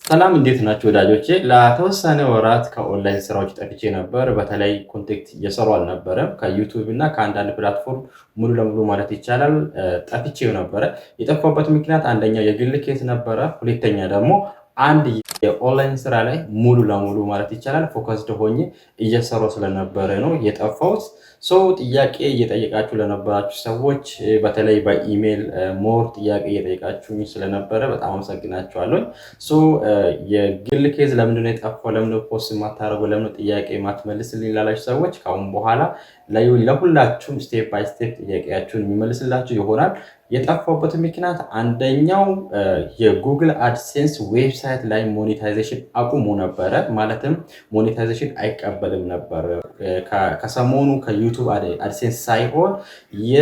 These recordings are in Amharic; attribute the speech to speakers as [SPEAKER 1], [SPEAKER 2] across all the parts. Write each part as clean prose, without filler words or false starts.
[SPEAKER 1] ሰላም፣ እንዴት ናችሁ ወዳጆቼ? ለተወሰነ ወራት ከኦንላይን ስራዎች ጠፍቼ ነበር። በተለይ content እየሰራሁ አልነበረም። ከ YouTube እና ከአንዳንድ platform ሙሉ ለሙሉ ማለት ይቻላል ጠፍቼው ነበረ። የጠፋሁበት ምክንያት አንደኛው የግል case ነበረ። ሁለተኛ ደግሞ አንድ የኦንላይን ስራ ላይ ሙሉ ለሙሉ ማለት ይቻላል focused ሆኜ እየሰራሁ ስለነበረ ነው የጠፋሁት። So ጥያቄ እየጠየቃችሁ ለነበራችሁ ሰዎች፣ በተለይ በ email more ጥያቄ እየጠየቃችሁኝ ስለነበረ በጣም አመሰግናችኋለሁ። So የግል case ለምንድነው የጠፋው፣ ለምንድነው post የማታደርገው፣ ለምንድነው ጥያቄ የማትመልስልኝ ላላችሁ ሰዎች ከአሁን በኋላ ለሁላችሁም step by step ጥያቄያችሁን የሚመልስላችሁ ይሆናል። የጠፋሁበት ምክንያት አንደኛው የ Google AdSense website ላይ monetization አቁሞ ነበረ። ማለትም monetization አይቀበልም ነበር። ከሰሞኑ ከ YouTube AdSense ሳይሆን የ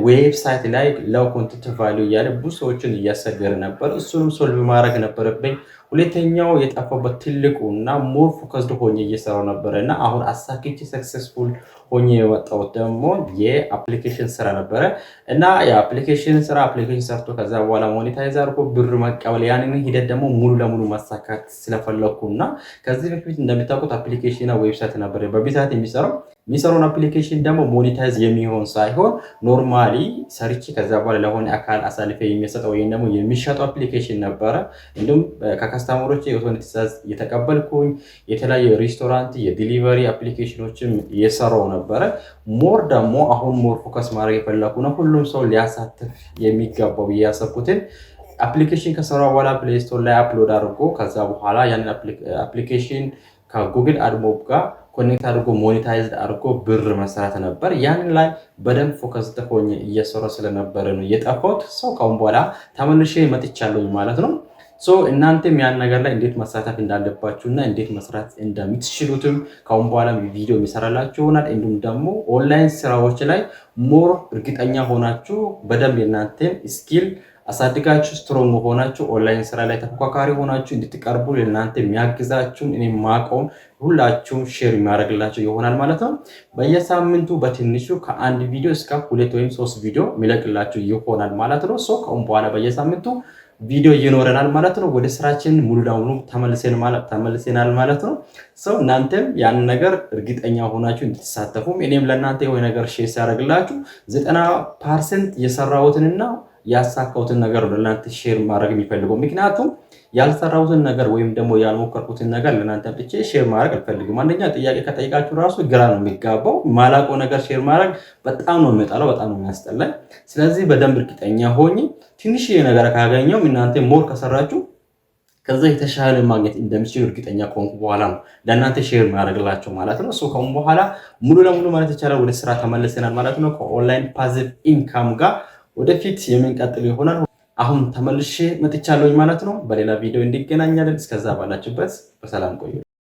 [SPEAKER 1] website ላይ low content value እያለ ብዙ ሰዎችን እያስቸገረ ነበር። እሱንም solve ማድረግ ነበረብኝ። ሁለተኛው የጠፋሁበት ትልቁ እና more focused ሆኜ እየሰራሁ ነበረ እና አሁን አሳክቼ successful ሆኜ የወጣሁት ደግሞ የ application ስራ ነበረ። እና የ application ስራ application ሰርቶ ከዛ በኋላ monetize አድርጎ ብር መቀበል፣ ያንን ሂደት ደግሞ ሙሉ ለሙሉ ማሳካት ስለፈለግኩ። እና ከዚህ በፊት እንደምታውቁት application እና website ነበር በብዛት የሚሰራው። የሚሰራውን application ደግሞ monetize የሚሆን ሳይሆን normally ሰርቼ ከዛ በኋላ ለሆነ አካል አሳልፌ የሚሰጠው ወይም ደግሞ የሚሸጠው application ነበረ። እንዲሁም ከ customer ኦች የሆነ ትዕዛዝ እየተቀበልኩኝ የተለያዩ ሬስቶራንት የ delivery application ኖችም እየሰራሁ ነበረ። More ደግሞ አሁን more focus ማድረግ የፈለኩ ነው ሁሉም ሰው ሊያሳትፍ የሚገባው ብዬ ያሰብኩትን application ከሰራ በኋላ Play Store ላይ upload አድርጎ ከዛ በኋላ ያንን application ከ Google AdMob ጋር connect አድርጎ monetized አድርጎ ብር መስራት ነበር። ያንን ላይ በደንብ focus ሆኜ እየሰራሁ ስለነበረ ነው የጠፋሁት። So ከአሁን በኋላ ተመልሼ መጥቻለሁኝ ማለት ነው። So እናንተም ያን ነገር ላይ እንዴት መሳተፍ እንዳለባችሁ እና እንዴት መስራት እንደምትችሉትም ከአሁን በኋላ ቪዲዮ የሚሰራላችሁ ይሆናል። እንዲሁም ደግሞ ኦንላይን ስራዎች ላይ more እርግጠኛ ሆናችሁ፣ በደንብ የእናንተን skill አሳድጋችሁ፣ strong ሆናችሁ፣ ኦንላይን ስራ ላይ ተፎካካሪ ሆናችሁ እንድትቀርቡ ለእናንተ የሚያግዛችሁን እኔ ማቀውን ሁላችሁም share የሚያደርግላችሁ ይሆናል ማለት ነው። በየሳምንቱ በትንሹ ከአንድ ቪዲዮ እስከ ሁለት ወይም ሶስት ቪዲዮ የሚለቅላችሁ ይሆናል ማለት ነው። So ከአሁን በኋላ በየሳምንቱ ቪዲዮ ይኖረናል ማለት ነው። ወደ ስራችን ሙሉ ለሙሉ ተመልሰናል ማለት ነው። So እናንተም ያንን ነገር እርግጠኛ ሆናችሁ እንድትሳተፉም እኔም ለእናንተ የሆነ ነገር share ሳደርግላችሁ 90% የሰራሁትንና ያሳካሁትን ነገር ነው ለእናንተ share ማድረግ የምፈልገው። ምክንያቱም ያልሰራሁትን ነገር ወይም ደግሞ ያልሞከርኩትን ነገር ለእናንተ አምጥቼ share ማድረግ አልፈልግም። አንደኛ ጥያቄ ከጠየቃችሁ ራሱ ግራ ነው የሚጋባው። ማላውቀው ነገር share ማድረግ በጣም ነው የምጠላው፣ በጣም ነው የሚያስጠላኝ። ስለዚህ በደንብ እርግጠኛ ሆኜ ትንሽዬ ነገር ካገኘው እናንተ more ከሰራችሁ ከዛ የተሻለ ማግኘት እንደምትችሉ እርግጠኛ ከሆንኩ በኋላ ነው ለእናንተ share ማደርግላችሁ ማለት ነው። So ከአሁን በኋላ ሙሉ ለሙሉ ማለት ይቻላል ወደ ስራ ተመልሰናል ማለት ነው። ከ online passive income ጋር ወደፊት የምንቀጥል ይሆናል። አሁን ተመልሼ መጥቻለሁኝ ማለት ነው። በሌላ ቪዲዮ እንገናኛለን። እስከዛ ባላችሁበት በሰላም ቆዩ።